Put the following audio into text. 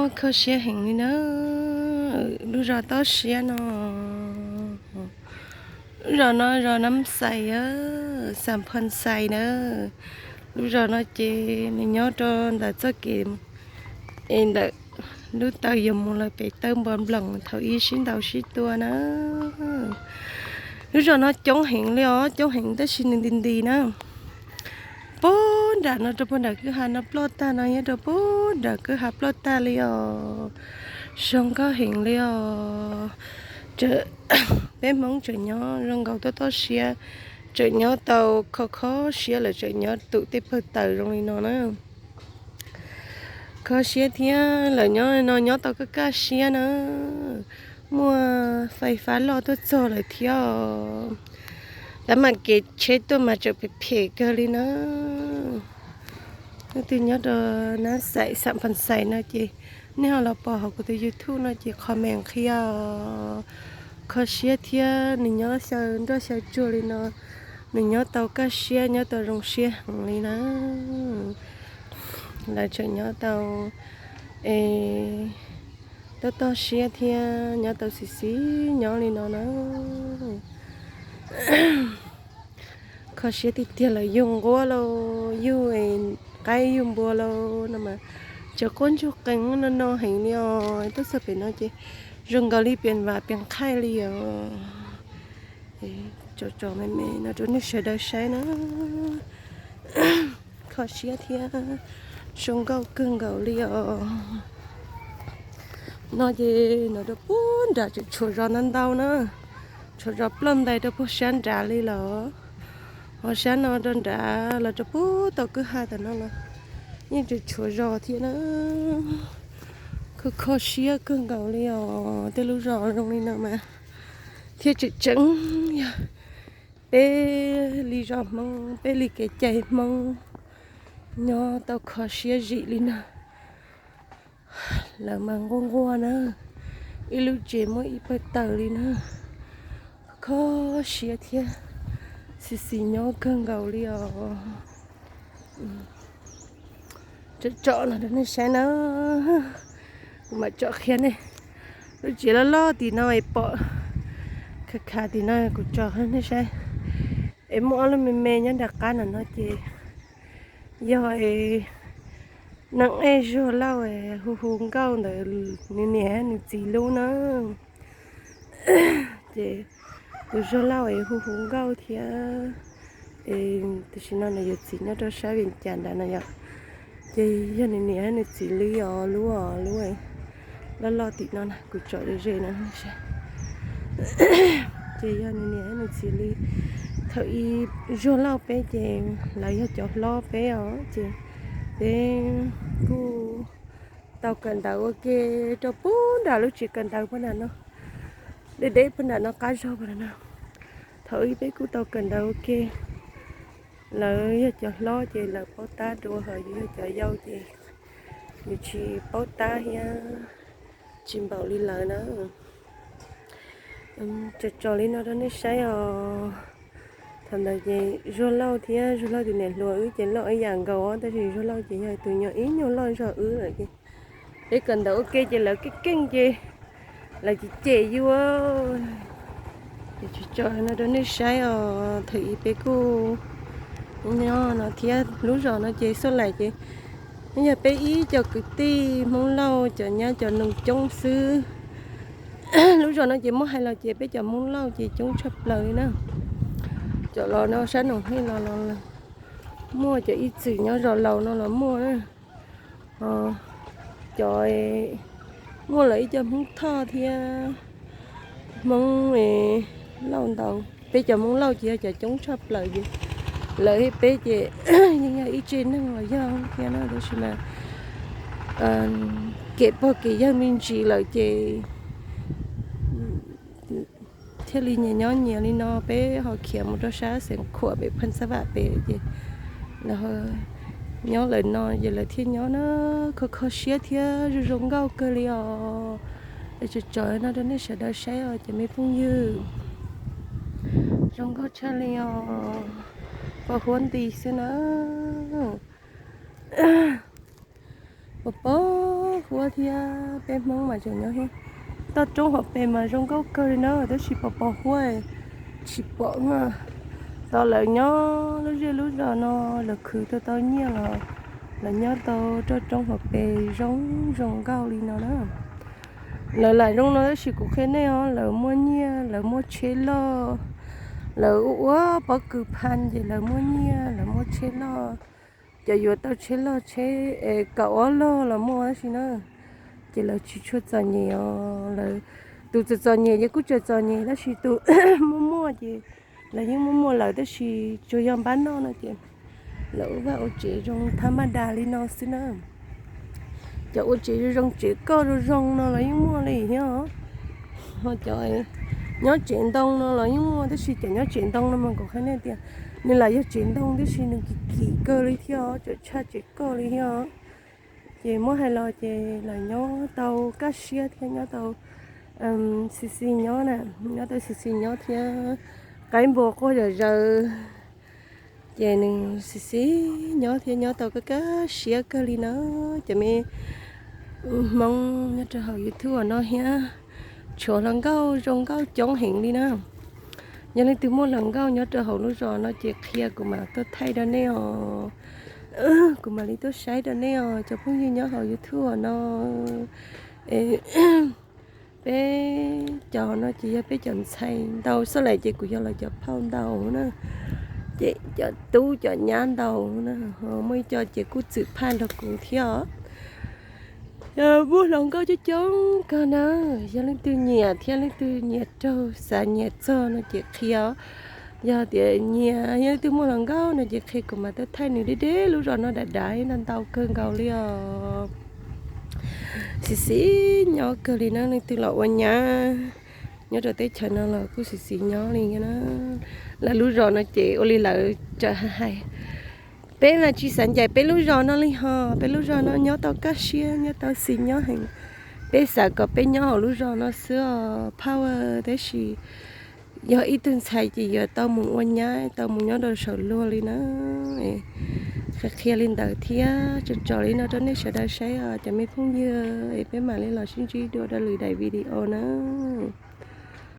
Kho siab heev li na. Lub zos toj siab no, lub zos no zos Nab Xais, Xam Phas Xais na. Lub zos no ces nws nyob rau ntawm txoj kev es ntawm lub taw yuav mus lawm pem taw npos nploos thaum ub sib ntaus sib tua na. Lub zos no coob heev li os, coob heev tab sis nws nti nti na. Puag nram no rau puag nram kwj ha no ploj tag no, nyob rau puag nram kwj ha ploj tag li os. Zoo nkauj heev li os. Peb Hmoob tseem nyob zoo nkaus toj toj siab, tseem nyob tau kho kho siab lawm, tseem nyob tus tej pawg taws zoo li no na. Kho siab thiab lawm, nyob no nyob tau kaj kaj siab na. Muaj fais fab loj tuaj txog lawm thiab. Tab mas kev tsheb tuaj mas tseem phem phem kawg li na. Leej twg nyob rau Nab Xais, Xam Phas Xais no ces nej ho los pom hauv kuv tus YouTube no ces comment qhia. Kho siab thiab nws nyob xyaw nroj xyaw tsuag li no, nws nyob tau kaj siab, nyob tau zoo siab heev li na. Lawv tseem nyob tau es toj toj siab thiab nyob tau xis xis nyob li no na. Kho siab tiag tiag, lawv yug nquab lauj, yug qaib yug npua lauj no mas, cov qaib ntsuag qees no no heev li os. Tuaj txog pem no ces zoo nkaus li pias vam pias qhaij li os. Tsom tsom me me no rau nej sawv daws saib na. Kho siab thiab zoo nkauj kawg nkaus li os. No ces no rau puag nram tseem tshuav zos ntau ntau na, tshuav zos ploj ntais rau puag sab nrad li los, ho sab no rau nrad los rau puag tom kwj ha tam no los yeej tseem tshuav zos thiab na. Kho kho siab kawg nkaus li os, tej lub zos zoo li no mas thiaj tseem tseeb yog peb li zos Hmoob, peb li kev cai Hmoob nyob tau kho siab zim li no. Lawv mas nquag nquag na, ib lub tsev muaj ib pawg taws li na. Kho siab thiab xis xis nyob kawg nkaus li os. Tsom tsom no rau nej saib na, kuv mam tsom qhia nej. Lub tsev loj loj tim no es pom khav khav tim no, kuv tsom nej saib. Es muaj ob lub me me nyob nram qab no no ces yog es neeg ej Zuag Lauj hu hu nkauj ntawd nws niam nws txiv lub na. Ces tus Zuag Lauj es hu hu nkauj thiab. Es tam sim no nws yuav txiv nyob rau sab Vias Cas nrad no yom. Ces yog nws niam nws txiv li os, lub os, lub loj loj tim no na, kuv tsom ze ze no. Ces yog nws niam nws txiv li. Thaum ub Zuag Lauj peb ces lawv yog cov hlob peb os, ces peb kuj tau kawm ntawv ua ke rau puag nram lub tsev kawm ntawv puag nram no, deb deb puag nram no, qab zog puag nram no. Thaum ub peb kuj tau kawm ntawv ua ke. Lawv yog cov hlob ces lawv paub tab dua, ho yus yog cov yau ces yus tsis paub tab thiab, tsis npaum li lawv na. Tsom tsom li no rau nej saib os. Thaum ntawd ces Zuag Lauj thiab Zuag Lauj tus niam hluas wb ces loj ib yam nkaus, tab sis Zuag Lauj ces yog tus nyuag ib nyuag loj zog wb lawm ces peb kawm ntawv ua ke ces lawv keej keej ces lawv cem cem yus. Ces tsom tsom no rau nej saib os, thaum ub peb kuj nyob no thiab. Lub zos no ces xub laim ces yog peb ib co kwv tij Hmoob Lauj cov nyab cov nus coob xwb. Lub zos no ces muab hais los ces peb cov Hmoob Lauj ces coob tshaj plaws li na. Cov los no sab Noom Hej los los muaj, cov ib txwm nyob zos laus no los muaj na. Cov muaj lawv ib co Hmoob Thoj thiab Hmoob Lauj ntau. Peb cov Hmoob Lauj ces yog cov coob tshaj plaws ces lawv thiab peb ces yeej yog ib tse neeg los yog thiab na, tab sis mas kev pog kev yawg me ntsis lawm ces thiaj li nyias nyob nyias li no. Peb ho khiav mus rau sab Xeev Khuam pem Pheej Xab Vam pem ces lawv nyob lawm no ces lawv thiaj nyob na. Kho kho siab thiab zoo zoo nkauj kawg li os. Tsom tsom no rau nej sawv daws saib os cov me phooj ywg. Zoo nkauj tshaj li os. Pos huab nti xwb na. Pos pos Huab thiab peb Hmoob mas tseem nyob thiab. Toj roob hauv pes mas zoo nkauj kawg li na, tab sis pos pos huab tsis pom na. Tau lawv nyob lub zej lub zos no, lawv khwv tau tau nyiaj los lawv nyob tau toj roob hauv pes zoo zoo nkauj li no na. Lawv lam zoo no tab sis kuv qhia nej os, lawv muaj nyiaj, lawv muaj tsheb loj, lawv ua ua pob kws phaj ces lawv muaj nyiaj, lawv muaj tsheb loj. Cov yuav tau tsheb loj tsheb kaum ob log los muaj tab sis na, ces lawv tsis tshua txom nyem os. Lawv, tus txom txom nyem ces kuj tseem txom nyem tab sis tus muaj muaj ces lawv yeej muaj muaj lawm tab sis tsuas yog npab noj no ces lawv ua vaj ua tsev zoo thab maj das li no xwb na. Cov ua tsev zoo zoo tsev koj zoo zoo no los yeej muaj li thiab os. Ho cov nyob tsev ntoo no los yeej muaj tab sis cov nyob tsev ntoo no mas kuv qhia nej tias nws lam yog tsev ntoo tab sis nws kim kim kawg li thiab os, tseem tshaj tsev koj li thiab os. Ces muab hais los ces lawv nyob tau kaj siab thiab nyob tau xis xis nyob na, nyob tau xis xis nyob thiab qaib npua quaj zom zaws. Ces nws xis xis nyob thiab nyob tau kaj kaj siab kawg li na. Cov me Hmoob nyob rau hauv YouTube no thiab tshuav hluas nkauj zoo nkauj coob heev li na. Yog leej twg muaj hluas nkauj nyob rau hauv lub zos no ces qhia kuv mam tuaj thaij rau nej os. Kuv mam li tuaj saib rau nej os cov phooj ywg nyob hauv YouTube no. Peb cov no ces yog peb cov ntxhais ntau xwb lawm ces kuv yog lawv cov phauj ntau na. Ces cov tub cov nyab ntau na, muaj ib co ces kuj txwm phaj nrog kuv thiab os. Muaj hluas nkauj coob coob kawg na. Yog leej twg nyiam thiab leej twg nyiam raug xav nyiam txog no ces qhia os. Yog tias nyiam, yog leej twg muaj hluas nkauj no ces qhia kuv mam tuaj thaij nws deb deb lub zos no dav dav ntau ntau kawg nkaus li os. Xis xis nyob kawg li na, leej twg los ua nyab nyob rau teb chaws no los kuj xis xis nyob li na. Lawv lub zos no ces ua li lawv hais, peb mas tsis xav ncaim peb lub zos no li ho, peb lub zos no nyob tau kaj siab nyob tau xis nyob heev. Peb xav kom peb nyob hauv lub zos no xwb os power, tab sis yog ib tug ntxhais ces yuav tau mus ua nyab tau mus nyob rau saum luag li na. Qhia qhia li ntawd thiab tso tso li no rau nej sawv daws saib os cov me phooj ywg, es peb mam li los sib ntsib dua rau lwm daim video na.